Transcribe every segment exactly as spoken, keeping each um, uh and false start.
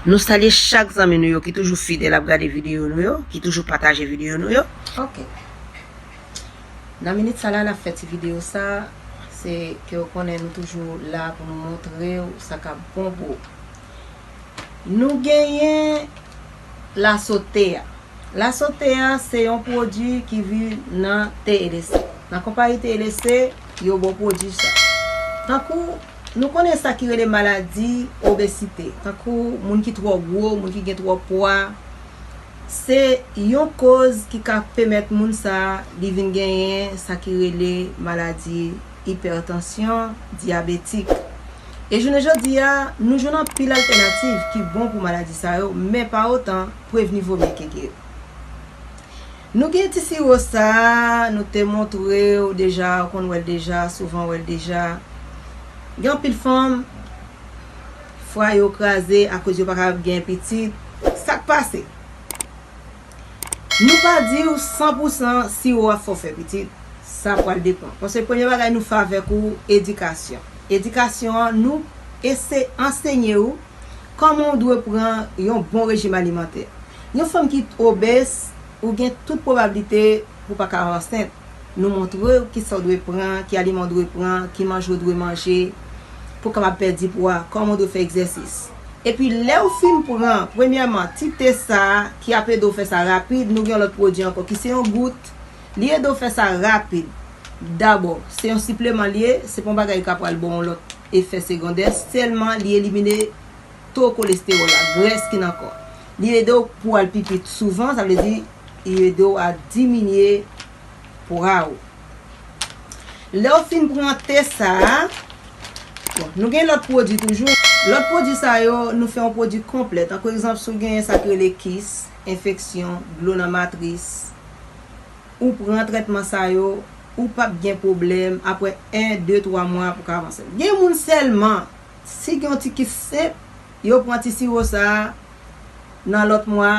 Nou salye chak zanmi nou yo ki toujou fidèl ap gade videyo nou yo, ki toujou pataje videyo nou yo. Ok. Nan minit sa la, n ap fè ti videyo sa, se ke w konnen nou toujou la pou nou montre w sa k ap bon pou ou. Nou genyen laso te a. Laso te a se yon pwodui ki vin nan T L C. Nan konpayi T L C, yo ba w pwodui sa. Tankou, nou konnen sa ki rele maladi obezite. Tankou moun ki twò gwo, moun ki gen twòp pwa. Se yon koz ki ka pèmèt moun sa a, li vin genyen sa ki rele maladi ipètansyon dyabetik. E jounen jodi a, nou jwenn anpil altènativ ki bon pou maladi sa yo, men pa otan, prevni vo mye ke geri. Nou gen ti siwo sa a, nou te montre w deja, ou konn wè l deja, souvan wè l deja. Gen anpil fanm, fwa yo kraze akoz yo pa kapab gen pitit. Sa k pase? Nou pa di w san pou san siwo a fè w fè pitit. Sa pral depann. Paske premye bagay nou fè avèk ou, edikasyon. Edikasyon an, nou ese ansenye w kòman w dwe pran yon bon rejim alimantè. Yon fanm ki obez, ou gen tout pwobablite pou w pa ka ansent. Nou montre w kisa w dwe pran, ki aliman w dwe pran, ki manje w dwe manje, pou w kapab pèdi pwa, kòman w dwe fè egzèsis. Epi lè w fin pran, premyèman, ti te sa a ki ap ede w fè sa rapid, nou gen yon lòt pwodui ankò ki se yon gout, li ede w fè sa rapid. Dabò, se yon sipleman li ye, se pa yon bagay ki ka pral ba w yon lòt efè segondè, sèlman li elimine to kolestewòl la, grès ki nan kò. Li ede w pou w al pipi souvan, sa vle di, li ede w a diminye pwa w. Lè w fin pran te sa a, bon, nou gen lòt pwodui toujou. Lòt pwodui sa yo, nou fè yon pwodui konplè. Tankou egzanp, si w genyen sa k rele kis, enfeksyon, dlo nan matris, ou pran trètman sa yo, ou p ap gen pwoblèm, apre en, de, twa mwa pou ka avanse. Gen moun sèlman, si gen yon ti kis senp, yo pran ti siwo sa a nan lòt mwa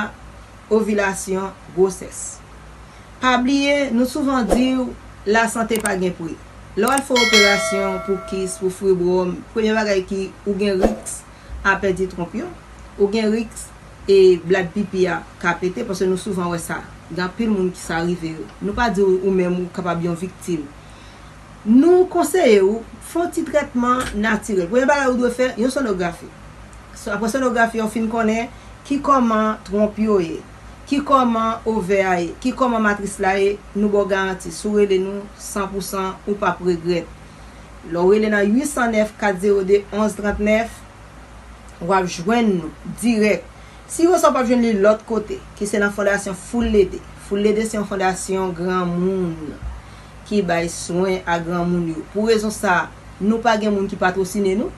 ovilasyon, gwosès. Pa bliye, nou souvan di w, lasante pa gen pri. Lè w al fè operasyon pou kis, pou fibwòm, premye bagay ki ou gen risk a pèdi twonp yo, ou gen risk e blad pipi a ka pete, paske nou souvan wè sa. Gen anpil moun ki sa rive yo. Nou pa di w ou menm ou kapab yon viktim. Nou konseye w fè yon ti trètman natirèl. Premye bagay ou dwe fè, yon sonografi. So, apre sonografi a, ou fin konnen ki kòman twonp yo ye, ki kòman ovè a ye, ki kòman matris la ye, nou ba w garanti. Si w rele nou san pou san, ou p ap regrèt. Lè w rele nan uit san nèf kat zewo de onz trant nèf, w ap jwenn nou dirèk. Siwo sa w p ap jwenn li lòt kote, ki se nan fondasyon Full Lede. Full Lede se yon fondasyon granmoun ki bay swen a granmoun yo. Pou rezon sa, nou pa gen moun ki patwosine nou.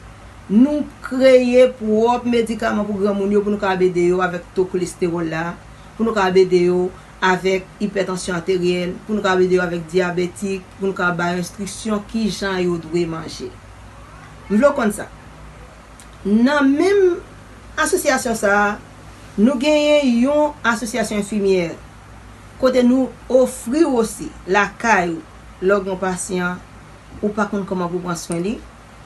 Nou kreye pwòp medikaman pou granmoun yo, pou nou kapab ede yo avèk to kolestewòl la, pou nou kapab ede yo avèk ipètansyon ateryèl, pou nou kapab ede yo avèk dyabetik, pou nou kapab ba yo enstriksyon kijan yo dwe manje. M vle w konn sa. Nan menm asosyasyon sa a, nou genyen yon asosyasyon enfimyè, kote nou ofri w osi lakay ou, lè w gen yon pasyan, ou pa konn kòman pou pran swen li,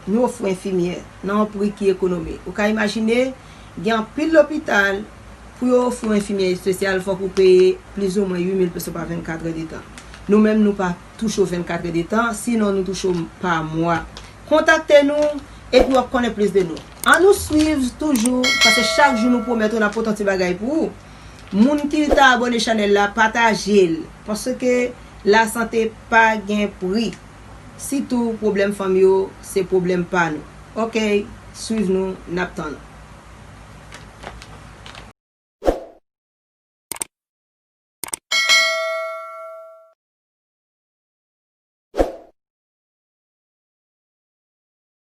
nou ofri w enfimyè nan yon pri ki ekonome. Ou ka imajine, gen anpil lopital, pou yo ofri w enfimyè espesyal, fòk ou peye plizoumwen uit mil peso pa vennkat èdtan. Nou menm, nou pa touche w vennkat èdtan, sinon nou touche w pa mwa. Kontakte nou, epi w ap konnen plis de nou. Ann nou swiv toujou, paske chak jou nou pwomèt w n ap pote yon ti bagay pou ou. Moun ki ta abòne chanèl la, pataje l, paske lasante pa gen pri. Sitou pwoblèm fanm yo, se pwoblèm pa nou. Ok, swiv nou, n ap tann ou.